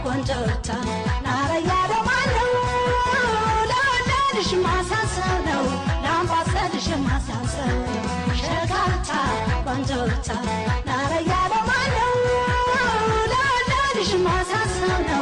ቆንጆ ብቻ ናረ ያለው ማነው? ለወደድሽ ማሳሰብ ነው፣ ለአምባሰልሽ ማሳሰብ ነው። ሸጋ ብቻ ቆንጆ ብቻ ናረ ያለው ማነው? ለወደድሽ ማሳሰብ ነው።